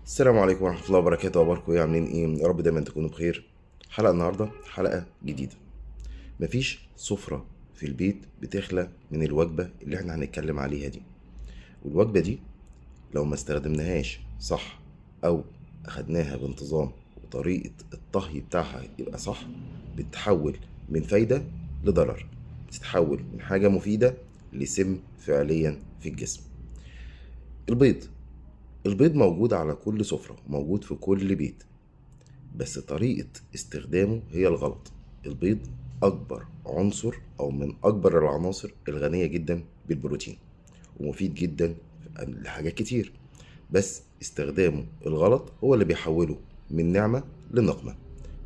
السلام عليكم ورحمة الله وبركاته. أخباركم إيه؟ عاملين إيه؟ يا رب دايما تكونوا بخير. حلقة النهاردة حلقة جديدة. مفيش سفرة في البيت بتخلى من الوجبة اللي احنا هنتكلم عليها دي، والوجبة دي لو ما استخدمناهاش صح أو أخدناها بانتظام وطريقة الطهي بتاعها يبقى صح، بتتحول من فايدة لضرر، بتتحول من حاجة مفيدة لسم فعليا في الجسم. البيض موجود على كل سفرة، موجود في كل بيت، بس طريقة استخدامه هي الغلط. البيض أكبر عنصر أو من أكبر العناصر الغنية جدا بالبروتين، ومفيد جدا لحاجات كتير، بس استخدامه الغلط هو اللي بيحوله من نعمة لنقمة.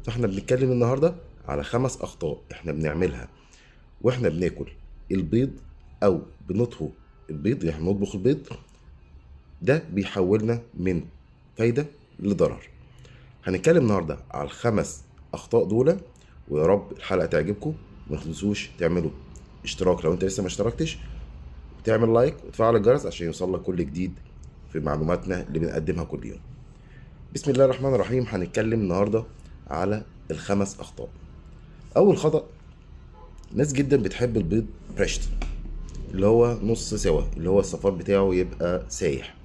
فاحنا بنتكلم النهاردة على 5 أخطاء احنا بنعملها واحنا بناكل البيض أو بنطهو البيض، يعني بنطبخ البيض، ده بيحولنا من فايدة لضرر. هنتكلم النهاردة على ال5 أخطاء دول، ويا رب الحلقة تعجبكم. ما تنسوش تعملوا اشتراك لو انت لسه ما اشتركتش، وتعمل لايك وتفعل الجرس عشان يوصل لك كل جديد في معلوماتنا اللي بنقدمها كل يوم. بسم الله الرحمن الرحيم. هنتكلم النهاردة على ال5 أخطاء. أول خطأ، ناس جدا بتحب البيض بريشت، اللي هو نص سوا، اللي هو الصفار بتاعه يبقى سايح.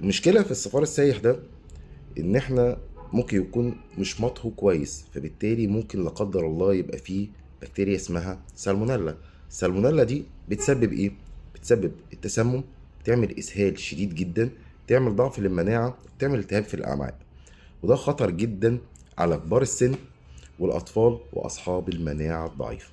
المشكلة في الصفار السايح ده إن إحنا ممكن يكون مش مطهو كويس، فبالتالي ممكن لا قدر الله يبقى فيه بكتيريا اسمها سالمونيلا. السالمونيلا دي بتسبب إيه؟ بتسبب التسمم، بتعمل إسهال شديد جدا، بتعمل ضعف للمناعة، بتعمل التهاب في الأمعاء، وده خطر جدا على كبار السن والأطفال وأصحاب المناعة الضعيفة.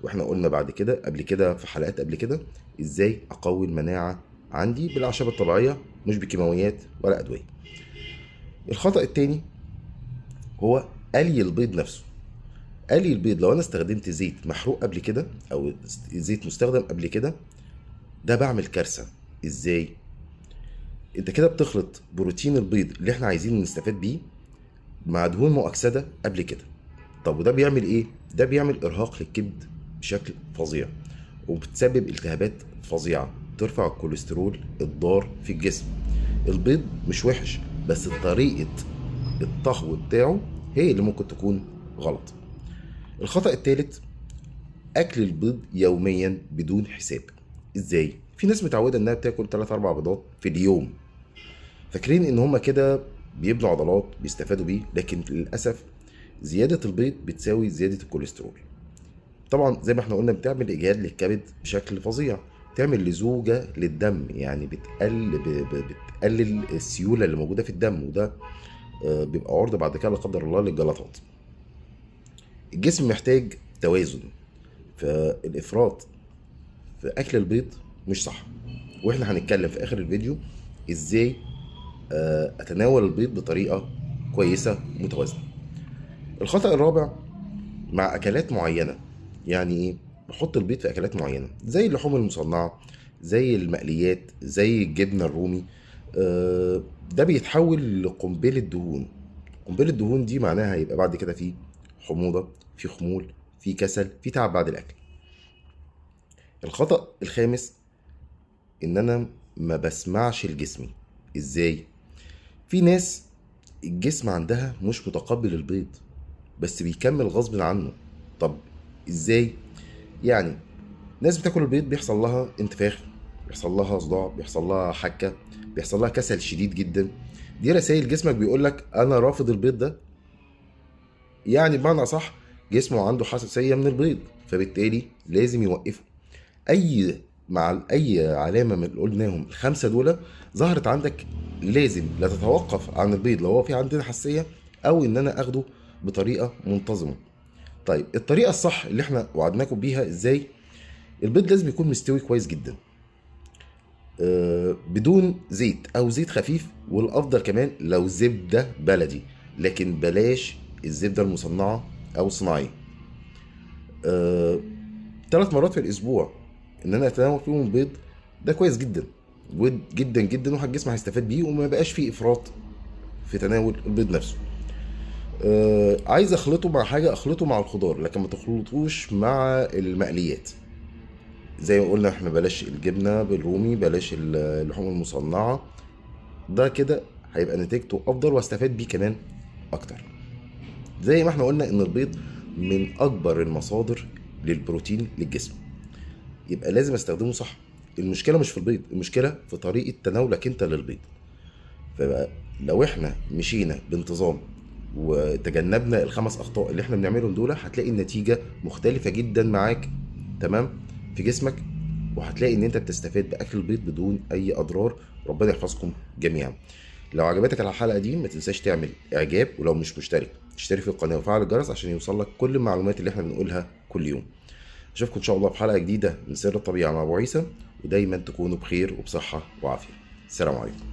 وإحنا قلنا بعد كده قبل كده في حلقات قبل كده إزاي أقوي المناعة عندي بالأعشاب الطبيعية، مش بكيماويات ولا أدوية. الخطأ التاني هو قلي البيض نفسه. قلي البيض لو أنا استخدمت زيت محروق قبل كده أو زيت مستخدم قبل كده، ده بعمل كارثة. إزاي؟ أنت كده بتخلط بروتين البيض اللي إحنا عايزين نستفاد بيه مع دهون مؤكسدة قبل كده. طب وده بيعمل إيه؟ ده بيعمل إرهاق للكبد بشكل فظيع، وبتسبب التهابات فظيعة، ترفع الكوليسترول الضار في الجسم. البيض مش وحش، بس طريقة الطهو بتاعه هي اللي ممكن تكون غلط. الخطأ الثالث، أكل البيض يوميا بدون حساب. إزاي؟ في ناس متعودة إنها بتاكل 3-4 بيضات في اليوم، فاكرين إن هما كده بيبنوا عضلات بيستفادوا بيه، لكن للأسف زيادة البيض بتساوي زيادة الكوليسترول. طبعا زي ما احنا قلنا بتعمل إجهاد للكبد بشكل فظيع، تعمل لزوجة للدم، يعني بتقلل السيولة اللي موجودة في الدم، وده بيبقى عرضة بعد كده لا قدر الله للجلطات. الجسم محتاج توازن، فالإفراط في أكل البيض مش صح. وإحنا هنتكلم في آخر الفيديو إزاي أتناول البيض بطريقة كويسة متوازنة. الخطأ الرابع، مع أكلات معينة. يعني إيه؟ بحط البيض في أكلات معينة زي اللحوم المصنعة، زي المقليات، زي الجبنة الرومي. ده بيتحول لقنبلة دهون. قنبلة دهون دي معناها يبقى بعد كده في حموضة، في خمول، في كسل، في تعب بعد الأكل. الخطأ الخامس، إن أنا ما بسمعش لجسمي. إزاي؟ في ناس الجسم عندها مش متقبل البيض، بس بيكمل غصب عنه. طب إزاي؟ يعني ناس بتاكل البيض بيحصل لها انتفاخ، بيحصل لها صداع، بيحصل لها حكة، بيحصل لها كسل شديد جدا. دي رسائل جسمك بيقولك أنا رافض البيض ده، يعني بمعنى أصح جسمه عنده حساسية من البيض، فبالتالي لازم يوقفه. أي علامة من اللي قلناهم ال5 دول ظهرت عندك، لازم لا تتوقف عن البيض لو هو في عندنا حساسية، أو إن أنا أخده بطريقة منتظمة. طيب الطريقة الصح اللي احنا وعدناكم بيها ازاي؟ البيض لازم يكون مستوي كويس جدا، بدون زيت او زيت خفيف، والافضل كمان لو زبدة بلدي، لكن بلاش الزبدة المصنعة او الصناعية. 3 مرات في الاسبوع ان انا اتناول فيهم بيض، ده كويس جدا جدا جدا، والجسم هيستفاد بيه وما بقاش فيه افراط في تناول البيض نفسه. عايز اخلطه مع حاجة، اخلطه مع الخضار، لكن ما تخلطوش مع المقليات. زي ما قلنا احنا بلاش الجبنة بالرومي، بلاش اللحوم المصنعة، ده كده هيبقى نتيجته افضل واستفاد بيه كمان اكتر. زي ما احنا قلنا ان البيض من اكبر المصادر للبروتين للجسم، يبقى لازم استخدمه صح. المشكلة مش في البيض، المشكلة في طريقه تناولك انت للبيض. فبقى لو احنا مشينا بانتظام وتجنبنا الخمس اخطاء اللي احنا بنعملهم دول، هتلاقي النتيجة مختلفة جدا معاك، تمام، في جسمك، وهتلاقي ان انت بتستفاد باكل البيض بدون اي اضرار. ربنا يحفظكم جميعا. لو عجبتك الحلقة دي ما تنساش تعمل اعجاب، ولو مش مشترك اشترك في القناة وفعل الجرس عشان يوصلك كل المعلومات اللي احنا بنقولها كل يوم. اشوفكم ان شاء الله في حلقة جديدة من سر الطبيعة مع ابو عيسى، ودايما تكونوا بخير وبصحه وعافيه. السلام عليكم.